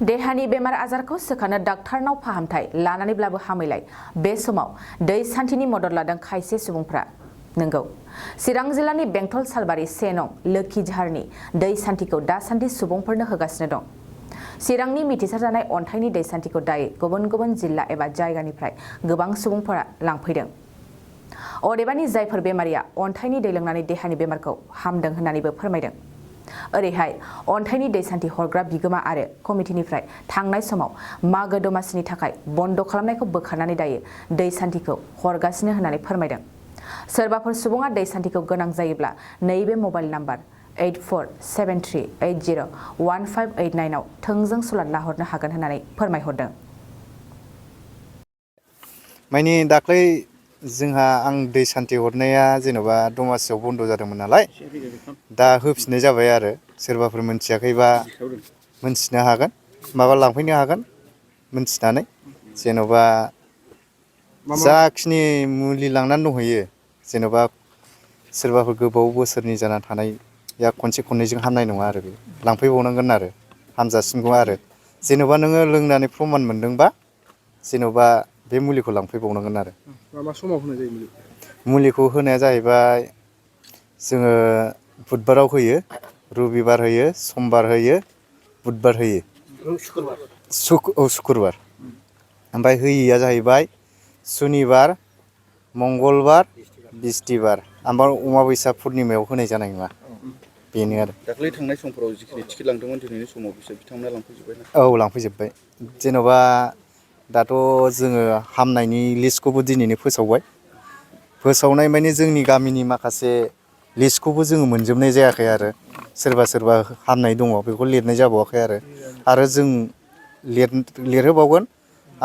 देहानि बेमार आजारखौ सोखानो डाक्टारनाव फाहामथाय लानानैब्लाबो हामैलाय बे समाव दै सान्थिनि मदद लादों खायसे सुबुंफ्रा नंगौ चिरां जिल्लानि बेंटल सालबारि 1 नं लोखिझारनि दै सान्थिखौ दासान्दि सुबुंफोरनो होगासिनो दं। चिरांनि मिथिसार जानाय अन्थाइनि दै सान्थिखौ दायो गुबुन गुबुन जिल्ला एबा जायगानिफ्राय गोबां सुबुंफोरा लांफैदों। अदेबानि जायफोर बेमारिया अन्थाइनि दै लोंनानै देहानि बेमारखौ हामदों होननानैबो फोरमायदों। ओरैहाय अन्थाइनि दै सान्थि हरग्रा बिगोमा आरो कमिटिनिफ्राय थांनाय समाव मागो दमासिनि थाखाय बन्द खालामनायखौ बोखारनानै दायो दै सान्थिखौ हरगासिनो होननानै फोरमायदों। सोरबाफोर सुबुङा दै सान्थिखौ गोनां जायोब्ला नैबे मबाइल नाम्बार 8473801589 आव थोंजों सुलाद लाहरनो हागोन होननानै फोरमायहरदों। माने दाख्लै जोंहा आं दै सान्थि हरनाया जेन'बा दमासियाव बन्द जादोंमोन नालाय दा होफिननाय जाबाय आरो सोरबाफोर मोनथियाखैबा मोनथिनो हागोन माबा लांफैनो हागोन मोनथिनानै जेन'बा जाखिनि मुलि लांनानै दंहैयो जेन'बा सोरबाफोर गोबाव बोसोरनि जाना थानाया खनसे खननैजों हामनाय नङा आरो बे लांफैबावनांगोन आरो हामजासिमखौ आरो जेन'बा नोङो लोंनानै प्रमान मोनदोंबा जेन'बा बे मुलिखौ लांफैबावनांगोन आरो मा समाव होनाय जायो मुलिखौ होनाया जाहैबाय जोङो बुधबाराव होयो रबिबार होयो समबार होयो बुधबार होयो शुक्रबार ओमफ्राय होयैया जाहैबाय सुनिबार मंगलबार बिस्थिबार ओमफ्राय अमाबैसा पुर्निमायाव होनाय जानाय नङा बेनो आरो दाख्लै थांनाय समफोराव जिखिनि टिकेट लांदोंमोन दिनैनि समाव बिथांमोना लांफैजोब्बाय ना? औ लांफैजोब्बाय जेन'बा दाथ' जोङो हामनायनि लिस्टखौबो दिनैनो फोसावनाय माने जोंनि गामिनि माखासे लिस्टखौबो जोङो मोनजोबनाय जायाखै आरो सोरबा हामनाय दङ बेखौ लिरनाय जाबावाखै आरो जों लिरहोबावगोन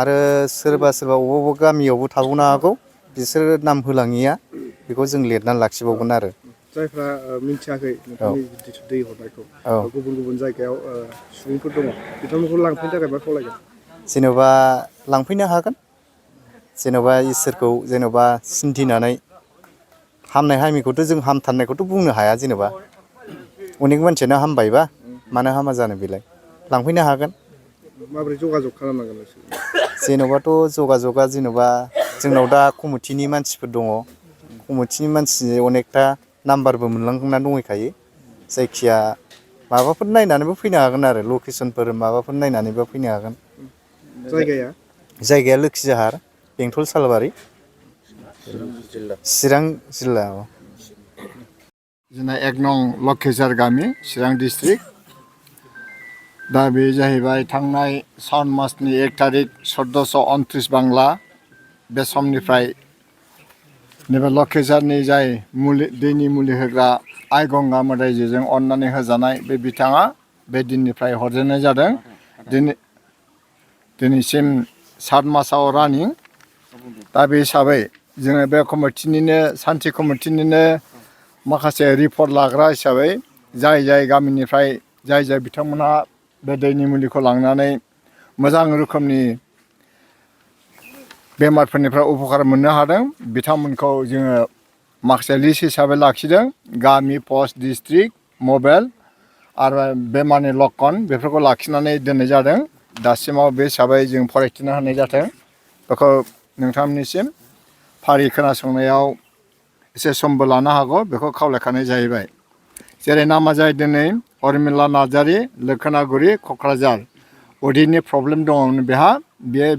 आरो सोरबा अबेबा गामियावबो थाबावनो हागौ बिसोरो नाम होलाङिया बेखौ जों लिरनानै लाखिबावगोन आरो जायफ्रा मिथियाखै नोंथांनि दै हरनायखौ गुबुन गुबुन जायगायाव सुबुंफोर दङ बिथांमोनखौ लांफैनो थाखाय मा खावलायगोन? जेन'बा लांफैनो हागोन जेन'बा इसोरखौ जेन'बा सिन्थिनानै हामनाय हामिखौथ' जों हामथारनायखौथ' बुंनो हाया जेन'बा अनेक मानसियानो हामबायबा मानो हामा जानो बेलाय लांफैनो हागोन। माबोरै जगाजग खालामनांगोन नोंसोर? जेन'बाथ' जगाजगा जेन'बा जोंनाव दा कमिटिनि मानसिफोर दङ कमिटिनि मानसिनि अनेकथा नाम्बारबो मोनलांना दंहैखायो जायखिया माबाफोर नायनानैबो फैनो हागोन आरो लकेसनफोर माबाफोर नायनानैबो फैनो हागोन। जायगाया लोखिजाहार बेंटल सालबारि चिरां जिल्ला जोंना 1 नं लोखिझार गामि चिरां डिस्ट्रिक्ट दा बे जाहैबाय थांनाय सावन मासनि 1 तारिख 1429 बांला बे समनिफ्राय नैबे लोखिझारनि जाय दैनि मुलि होग्रा आइ गंगा मोदायजोजों अननानै होजानाय बे बिथाङा बे दिननिफ्राय हरजेननाय जादों। दिनैसिम 7 मासाव रानिं दा बे हिसाबै जोङो बे कमिटिनिनो सान्थि कमिटिनिनो माखासे रिपर्ट लाग्रा हिसाबै जाय गामिनिफ्राय जाय बिथांमोनहा बे दैनि मुलिखौ लांनानै मोजां रोखोमनि बेमारफोरनिफ्राय उपकार मोननो हादों बिथांमोनखौ जोङो माखासे लिस्ट हिसाबै लाखिदों गामि पस्ट डिस्ट्रिक्ट मबाइल आरो बेमारनि लक्षन बेफोरखौ लाखिनानै दोननाय जादों। दासिमाव बे हिसाबै जों फरायथिना होनाय जादों बेखौ नोंथांमोननिसिम फारि खोनासंनायाव एसे समबो लानो हागौ बेखौ खावलायखानाय जाहैबाय। जेरै नामा जाहै दिनै उर्मिला नार्जारि लोखोनागुरि क'क्राझार उदैनि प्रब्लेम दङमोन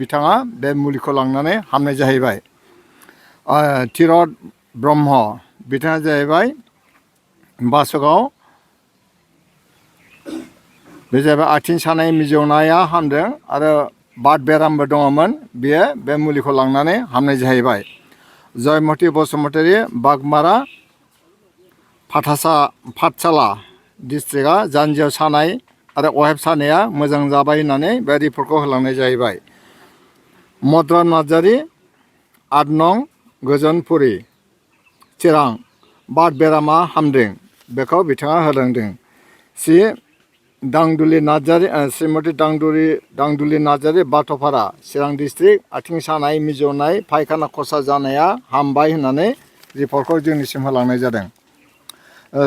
बिथाङा बे मुलिखौ लांनानै हामनाय जाहैबाय। तिरथ ब्रह्म बिथाङा जाहैबाय बासुगाव बे जाहैबाय आथिं सानाय मिजौनाया हामदों आरो बात बेरामबो दङमोन बे मुलिखौ लांनानै हामनाय जाहैबाय। जयमति बसुमतारी बागमारा पाठसाला डिस्ट्रिक्टआ जानजियाव सानाय आरो अहेब सानाया मोजां जाबाय होननानै बे रिपर्टखौ होलांनाय जाहैबाय। मद्रा नार्जारि 8 नं गोजोनपुरि चिरां बात बेरामा हामदों बेखौ बिथाङा होलांदों। श्रीमती दांदुलि नार्जारि बाथ'फारा चिरां डिस्ट्रिक्ट आथिं सानाय मिजौनाय फायखाना खरसा जानाया हामबाय होननानै रिपर्टखौ जोंनिसिम होलांनाय जादों।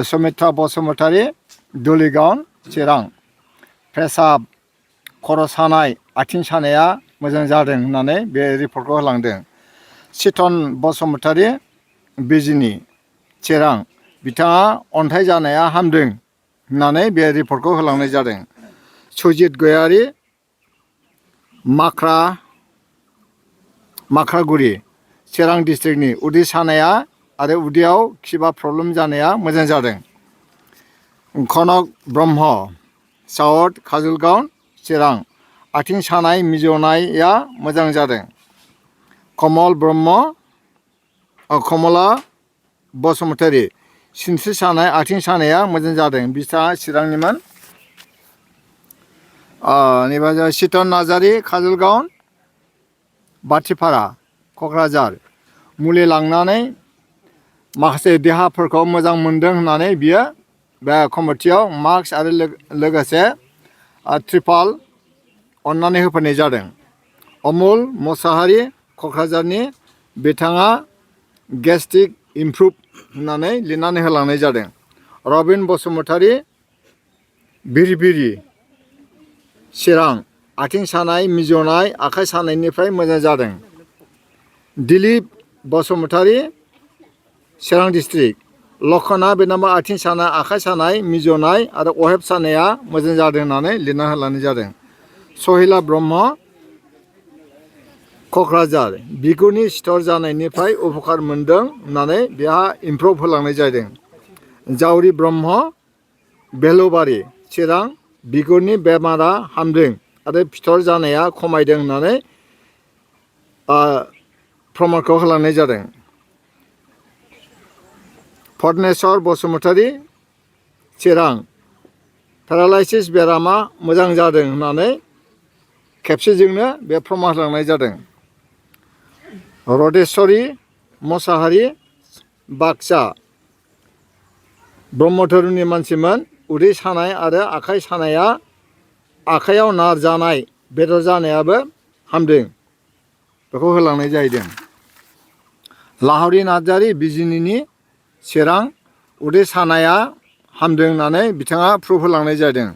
सुमित्रा बसुमतारी दुलिगाव चिरां पेसाब खर' सानाय आथिं सानाया मोजां जादों होननानै बे रिपर्टखौ होलांदों। चितन बसुमतारी बिजिनि चिरां बिथाङा अन्थाइ जानाया हामदों होननानै बे रिपर्टखौ होलांनाय जादों। सुजित गयारी माख्रागुरि चिरां डिस्ट्रिक्टनि उदै सानाया आरो उदैयाव खिबा प्रब्लेम जानाया मोजां जादों। कनक ब्रह्म साउथ काजलगांव चिरां आथिं सानाय मिजौनाया मोजां जादों। कमला बसुमतारी सिनस्रि सानाय आथिं सानाया मोजां जादों। बिथाङा चिरांनिमोन। चितन नार्जारी काजलगांव बाथिपारा क'क्राझार मुलि लांनानै माखासे देहाफोरखौ मोजां मोनदों होननानै बियो बे कमिटियाव मास्क आरो लोगोसे त्रिपाल अननानै होफैनाय जादों। अमुल मोसाहारी क'क्राझारनि बिथाङा गेस्ट्रिक इमप्रुभ होननानै लिरनानै होलांनाय जादों। रबिन बसुमतारी बिरबिरि चिरां आथिं सानाय मिजौनाय आखाइ सानायनिफ्राय मोजां जादों। दिलीप बसुमतारी चिरां डिस्ट्रिक्ट लखना बेनामा आथिं सानाय आखाइ सानाय मिजौनाय आरो अहेब सानाया मोजां जादों होननानै लिरना होलांनाय जादों। सहिला ब्रह्म क'क्राझार बिगुरनि सिथर जानायनिफ्राय उपकार मोनदों होननानै बेहा इमप्रुभ होलांनाय जादों। जावरि ब्रह्म बेलुबारि चिरां बिगुरनि बेमारा हामदों आरो फिथर जानाया खमायदों होननानै प्रमानखौ होलांनाय जादों। पद्मेश्वर बसुमतारी चिरां पेरालाइसिस बेरामा मोजां जादों होननानै खेबसेजोंनो बे प्रमान होलांनाय जादों। रदेश्वरी मोसाहारी बाक्सा ब्रह्म धोरोमनि मानसिमोन उदै सानाय आरो आखाइ सानाया आखाइयाव नार जानाय बेदर जानायाबो हामदों बेखौ होलांनाय जाहैदों। लाहरी नार्जारी बिजिनिनि चिरां उदै सानाया हामदों होननानै बिथाङा प्रुफ होलांनाय जादों।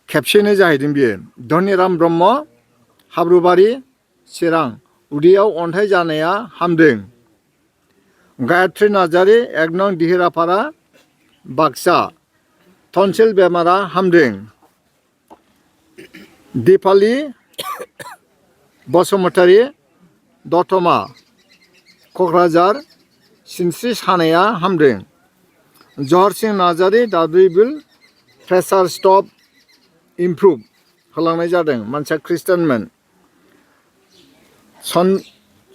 खेबसेनो जाहैदों बियो। धनिराम ब्रह्म हाब्रुबारि चिरां उदैयाव अन्थाइ जानाया हामदों। गायत्रि नार्जारी 1 नं दिहिरापारा बाक्सा टन्सिल बेमारा हामदों। दिपाली बसुमतारी दतमा क'क्राझार सिनस्रि सानाया हामदों। जहर सिं नार्जारी दाद्रिबिल प्रेसार स्टप इमप्रुभ होलांनाय जादों। मानसिया ख्रिस्टानमोन।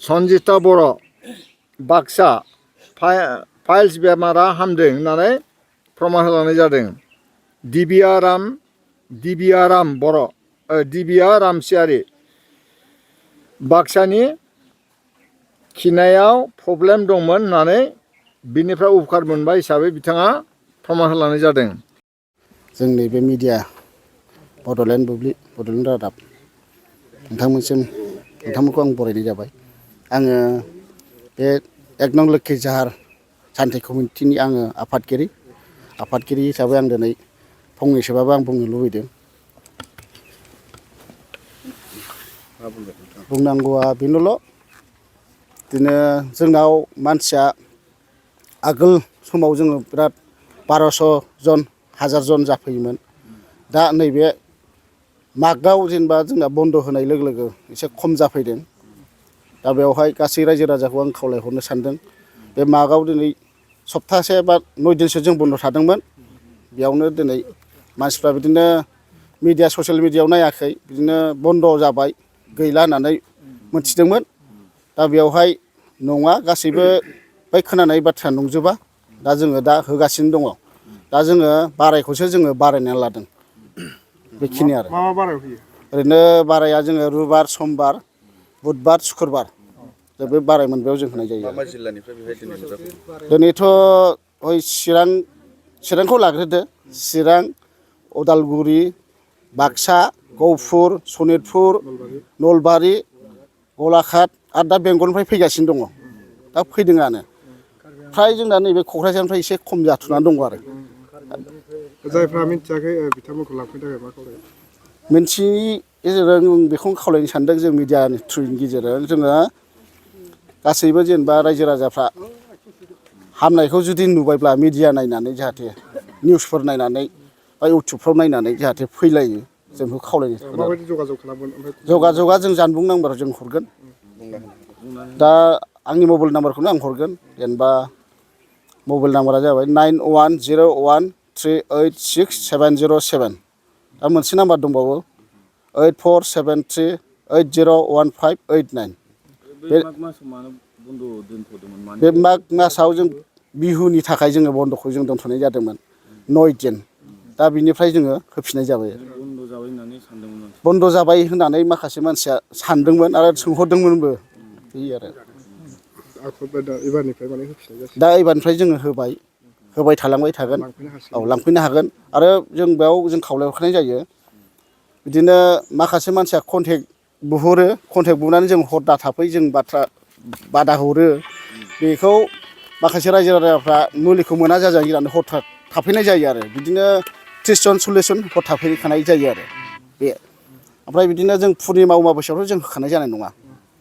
सन्जिता बर' बाक्सा फाइल्स बेमारा हामदों होननानै प्रमान होलांनाय जादों। दिबिया रामसियारि बाक्सानि खिनायाव प्रब्लेम दंमोन होननानै बिनिफ्राय उपकार मोनबाय हिसाबै बिथाङा प्रमान होलांनाय जादों। जोंनि बे मिडिया बड'लेण्ड बुब्लि बड'लेण्ड रादाब नोंथांमोनखौ आं बरायनाय जाबाय। आङो बे 1 नं लोखि जाहार सान्थि कमिटिनि आङो आफादगिरि हिसाबै आं दिनै फंनैसोबाबो आं बुंनो लुबैदों। बुंनांगौआ बेनोल' बिदिनो जोंनाव मानसिया आगोल समाव जोङो बिराद 1200 जन 1000 जन जाफैयोमोन। दा नैबे मागआव जेनेबा जोंना बन्द होनाय लोगो लोगो एसे खम जाफैदों। दा बेवहाय गासै रायजो राजाखौ आं खावलायहरनो सानदों। बे मागआव दिनै सप्तासे बा 9 दिनसो जों बन्द थादोंमोन। बेयावनो दिनै मानसिफ्रा बिदिनो ससियेल मिडियायाव नायाखै बिदिनो बन्द जाबाय गैला होननानै मोनथिदोंमोन। दा बेवहाय नङा गासैबो बै खोनानाय बाथ्रा नंजोबा। दा जोङो दा होगासिनो दङ। दा जोङो बारायखौसो जोङो बारायनानै लादों। बेखिनि आरो मा बाराय फैयो? ओरैनो बाराया जोङो रुबिबार समबार बुधबार शुक्रबार दा बे बाराय मोनबायाव जों होनाय जायो। मा जिल्लानिफ्राय बेहाय दिनै नुजाफैदों? दिनैथ' हय चिरांखौ लाग्रोदो। चिरां उदालगुरि बाक्सा गहपुर सनितपुर नलबारि गलाघाट आरो दा बेंगलनिफ्राय फैगासिनो दङ। दा फैदोंआनो फ्राय जोंना नैबे क'क्राझारनिफ्राय एसे खम जाथ'नानै दङ आरो। जायफ्रा मिथियाखै बिथांमोनखौ लांफैनो थाखाय मा खालामो? मोनथियैनि गेजेरजों जों बेखौनो खावलायनो सानदों जों मिडियानि थ्रुनि गेजेरजों जोङो गासैबो जेनेबा रायजो राजाफ्रा हामनायखौ जुदि नुबायब्ला मिडिया नायनानै जाहाथे निउसफोर नायनानै बा इउटुबफ्राव नायनानै जाहाथे फैलायो जों बेखौ खावलायनो सानो। माबायदि जगाजग खालामगोन ओमफ्राय जगाजगा जों जानबुं नाम्बार जों हरगोन। दा आंनि मबाइल नाम्बारखौनो आं हरगोन जेनेबा मबाइल नाम्बारा जाबाय 9101386707 दा मोनसे नाम्बार दंबावो 8473801589 बे माग मासाव मानो बन्द' दोनथ'दोंमोन बे माग मासाव जों बिहुनि थाखाय जोङो बन्द'खौ जों दोनथ'नाय जादोंमोन 9 दिन दा बिनिफ्राय जोङो होफिननाय जाबाय। बन्द' जाबाय होननानै सानदोंमोन बन्द' जाबाय होननानै माखासे मानसिया सानदोंमोन आरो सोंहरदोंमोनबो बे आरो एबारनिफ्राय माने होफिननाय जासिगोन। दा एबारनिफ्राय जोङो होबाय थालांबाय थागोन। लांफैनो औ हासिगोन। लांफैनो हागोन आरो जों बेयाव जों खावलायहरखानाय जायो बिदिनो माखासे मानसिया कन्टेक्ट बुनानै जों हर दा थाफै जों बादा हरो बेखौ माखासे रायजो राजाफ्रा मुलिखौ मोना जाजायो होननानै हर थाफैनाय जायो आरो बिदिनो 30 जन 40 जन हर थाफैखानाय जायो आरो बे ओमफ्राय बिदिनो जों पुर्निमा अमाबस्यावथ' जों होखानाय जानाय नङा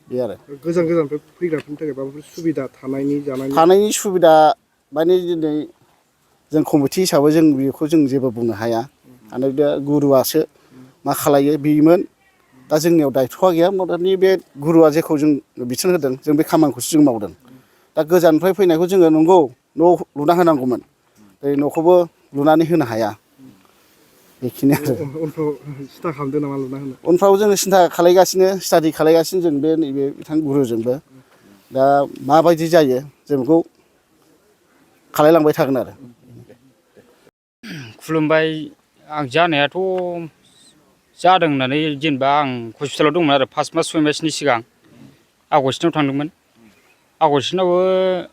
बे आरो गोजान गोजाननिफ्राय फैग्राफोरनि थाखाय माबाफोर सुबिदा थानायनि जानायनि थानायनि सुबिदा माने दिनै जों कमिटि हिसाबै जों बेखौ जों जेबो बुंनो हाया आरो दा गुरुआसो मा खालायो बेमोन दा जोंनियाव दायथ'आ गैया मदानि बे गुरुआ जेखौ जों बिथोन होदों जों बे खामानिखौसो जों मावदों। दा गोजाननिफ्राय फैनायखौ जोङो नंगौ न' लुना होनांगौमोन दै न'खौबो लुनानै होनो हाया बेखिनि आरो उनफ्राव सिन्था खालामदों नामा लुना होनो? उनफ्राव जोङो सिन्था खालायगासिनो स्टाडि खालायगासिनो जों बे नैबे बिथां गुरुजोंबो दा माबायदि जायो जों बेखौ खालायलांबाय थागोन आरो। खुलुमबाय आं जानायाथ' जादों होननानै जेनेबा आं हस्पिटालाव दंमोन आरो 5 मास 6 मासनि सिगां आगस्टआव थांदोंमोन। आगस्टनावबो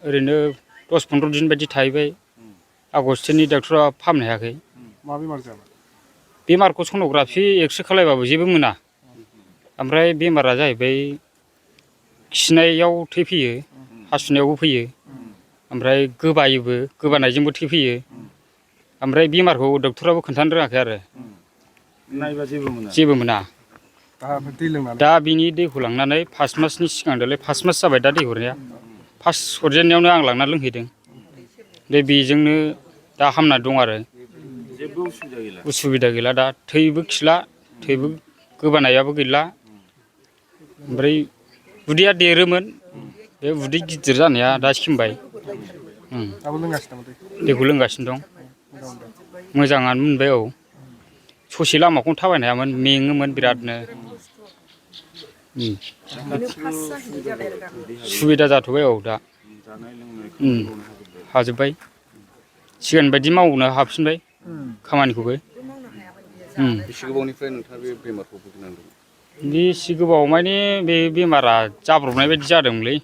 ओरैनो 10-15 दिन बायदि थाहैबाय आगस्टनि डक्टरा फाहामनो हायाखै। मा बेमार जायामोन? बेमारखौ सन'ग्राफि एक्सरे खालायबाबो जेबो मोना ओमफ्राय बेमारा जाहैबाय खिनायाव थै फैयो हासुनायावबो फैयो ओमफ्राय गोबायोबो गोबानायजोंबो थै फैयो ओमफ्राय बेमारखौ डक्टराबो खोन्थानो रोङाखै आरो नायबा जेबो मोना। दै लोंनानै दा बिनि दैखौ लांनानै 5 मासनि सिगां दालाय 5 मास जाबाय दा दै हरनाया फार्स्ट हरजेननायावनो आं लांना लोंहैदों बे बेजोंनो दा हामना दं आरो जेबो उसुबिदा गैला। उसुबिदा गैला दा थैबो खिला थैबो गोबानायाबो गैला ओमफ्राय उदैया देरोमोन बे उदै गिदिर जानाया दा सेमबाय। दाबो लोंगासिनो नामा दैखौ लोंगासिनो दं मोजाङानो मोनबाय औ ससे लामाखौनो थाबायनो हायामोन मेङोमोन बिरादनो। सुबिदा जाथ'बाय औ दा जानाय लोंनाय खामानि मावनो हाजोब्बाय सिगांनि बायदि मावनो हाफिनबाय खामानिखौबो। बेसे गोबावनिफ्राय नोंथाङा बे बेमारखौ भुगिनांदों? बेसे गोबाव माने बे बेमारा जाब्रबनाय बायदि जादोंलै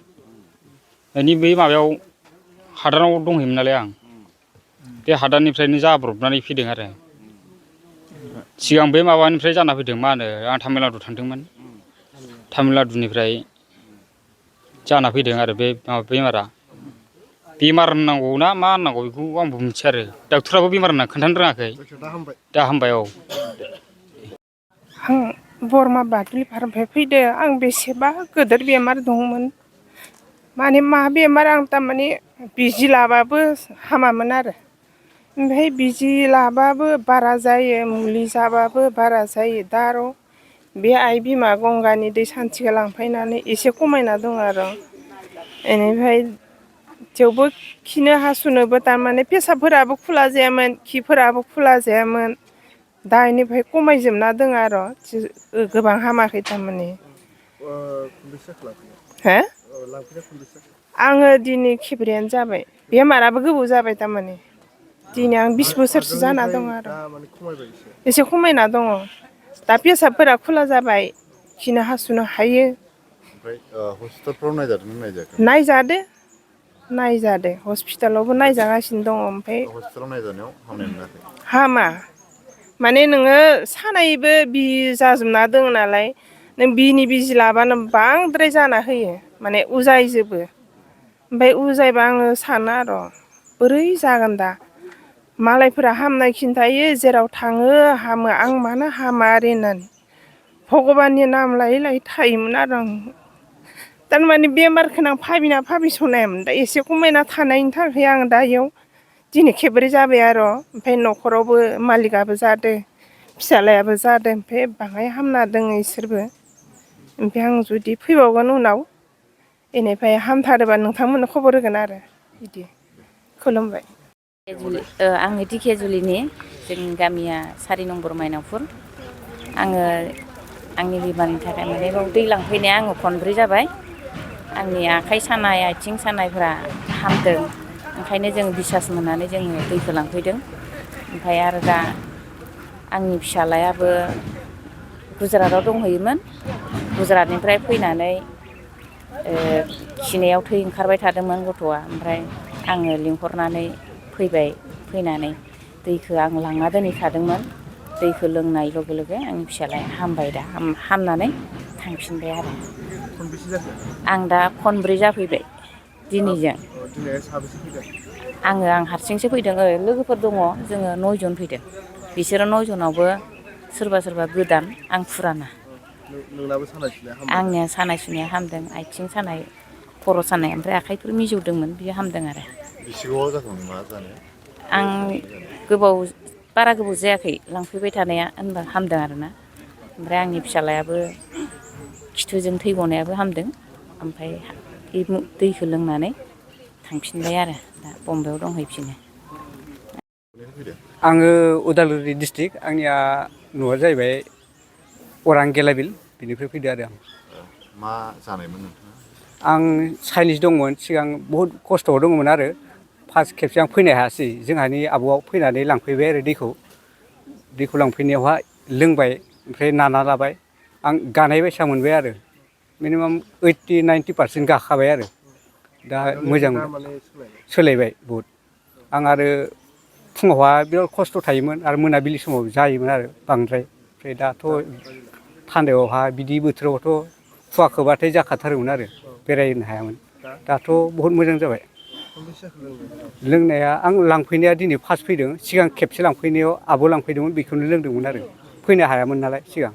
माने बै माबायाव हादानाव दंहैयोमोन नालाय आं बे हादाननिफ्रायनो जाब्रबनानै फैदों आरो सिगां बे माबानिफ्राय जाना फैदों मा होनो आं तामिलनाडु थांदोंमोन तामिलनाडुनिफ्राय जाना फैदों आरो बे बेमारा बेमार होननांगौ ना मा होननांगौ बेखौ आंबो मिथिया आरो डक्टराबो बेमार होनना खोन्थानो रोङाखै दा हामबाय औ। आं बरमा बाथुल फारामनिफ्राय फैदो आं बेसेबा गोदोर बेमार दंमोन माने मा बेमार आं थारमाने बिजि लाबाबो हामामोन आरो ओमफ्राय बिजि लाबाबो बारा जायो मुलि जाबाबो बारा जायो दा आरो बे आइ बिमा गंगानि दै सान्थिखौ लांफैनानै एसे खमायना दं आरो बेनिफ्राय थेवबो खिनो हासुनोबो थारमाने पेसाबफोराबो खुला जायामोन खिफोराबो खुला जायामोन दा इनिफ्राय खमायजोबना दङ आरो गोबां हामाखै थारमाने। हो आङो दिनै खेब्रैयानो जाबाय बेमाराबो गोबाव जाबाय थारमाने दिनै आं 20 बोसोरसो जाना दङ आरो एसे खमायना दङ दा पेसाबफोरा खुला जाबाय खिनो हासुनो हायो। ओमफ्राय हस्पिटालफ्राव नायजादोंना नायजायाखै? नायजादो हस्पिटालावबो नायजागासिनो दङ ओमफ्राय हस्पिटालाव नायजानायाव हामनाय मोनाखै? हामा माने नोङो सानायबो बि जाजोबना दङ नालाय नों बिनि बिजि लाबानो बांद्राय जाना होयो माने उजायजोबो ओमफ्राय उजायबा आङो सानो आरो बोरै जागोन दा मालायफोरा हामनाय खिन्थायो जेराव थाङो हामो आं मानो हामा आरो होननानै भगबाननि नाम लायै लायै थायोमोन आरो आं थारमाने बेमारखौनो आं भाबिना भाबिसनायामोन दा एसे खमायना थानायनि थाखाय आं दा इयाव दिनै खेबब्रै जाबाय आरो ओमफ्राय न'खरावबो मालिकआबो जादों फिसालायाबो जादों ओमफ्राय बाङाय हामना दङ इसोरबो ओमफ्राय आं जुदि फैबावगोन उनाव बेनिफ्राय हामथारोबा नोंथांमोननो खबर होगोन आरो बिदि खुलुमबाय। आङो दिखियाजुलिनि जोंनि गामिया 4 नम्बर माइनावपुर आङो आंनि बेमारनि थाखाय माने बाव दै लांफैनाया आङो खनब्रै जाबाय आंनि आखाइ सानाय आथिं सानायफ्रा हामदों ओंखायनो जों बिसास मोननानै जोङो दैखौ लांफैदों ओमफ्राय आरो दा आंनि फिसालायाबो गुजरातआव दंहैयोमोन गुजरातनिफ्राय फैनानै खिनायाव थै ओंखारबाय थादोंमोन गथ'आ ओमफ्राय आङो लिंहरनानै फैबाय फैनानै दैखौ आं लांना दोनहैखादोंमोन दैखौ लोंनाय लगे लगे आंनि फिसालाया हामबाय दा हामनानै थांफिनबाय आरो आं दा खनब्रै जाफैबाय दिनैजों आं हारसिंसो फैदों लोगोफोर दङ जोङो 9 जन फैदों बिसोरो 9 जनावबो सोरबा सोरबा गोदान आं फुराना आंनिया सानाय सुनाया हामदों आथिं सानाय खर' सानाय ओमफ्राय आखाइफोर मिजौदोंमोन बियो हामदों आरो आं बारा गोबाव जायाखै लांफैबाय थानाया होनबा हामदों आरोना ओमफ्राय आंनि फिसालायाबो खिथुजों थै गनायाबो हामदों ओमफ्राय दैखौ लोंनानै थांफिनबाय आरो दा बम्बाइआव दंहैफिनो। आङो उदालगुरि डिस्ट्रिक्ट आंनिया न'आ जाहैबाय अरां गेलाबिल बिनिफ्राय फैदो आरो आं मा जानायमोन नोंथाङा? आं चाइनिस दंमोन सिगां बहुद खस्थ'आव दङमोन आरो फार्स्ट खेबसे आं फैनो हायासै जोंहानि आब'आव फैनानै लांफैबाय आरो दैखौ लांफैनायावहा लोंबाय ओमफ्राय नाना लाबाय आं गानाय बायसा मोनबाय आरो मिनिमाम 80-90% गाखाबाय आरो दा मोजां सोलायबाय बहुद आं आरो फुङावहा बिराद खस्थ' थायोमोन आरो मोनाबिलि समाव जायोमोन आरो बांद्राय ओमफ्राय दाथ' थान्दायावहा बिदि बोथोरावथ' खुवा खोबाथाय जाखाथारोमोन आरो बेरायनो हायामोन दाथ' बहुद मोजां जाबाय लोंनाया आं लांफैनाया दिनै फार्स्ट फैदों सिगां खेबसे लांफैनायाव आब' लांफैदोंमोन बेखौनो लोंदोंमोन आरो फैनो हायामोन नालाय सिगां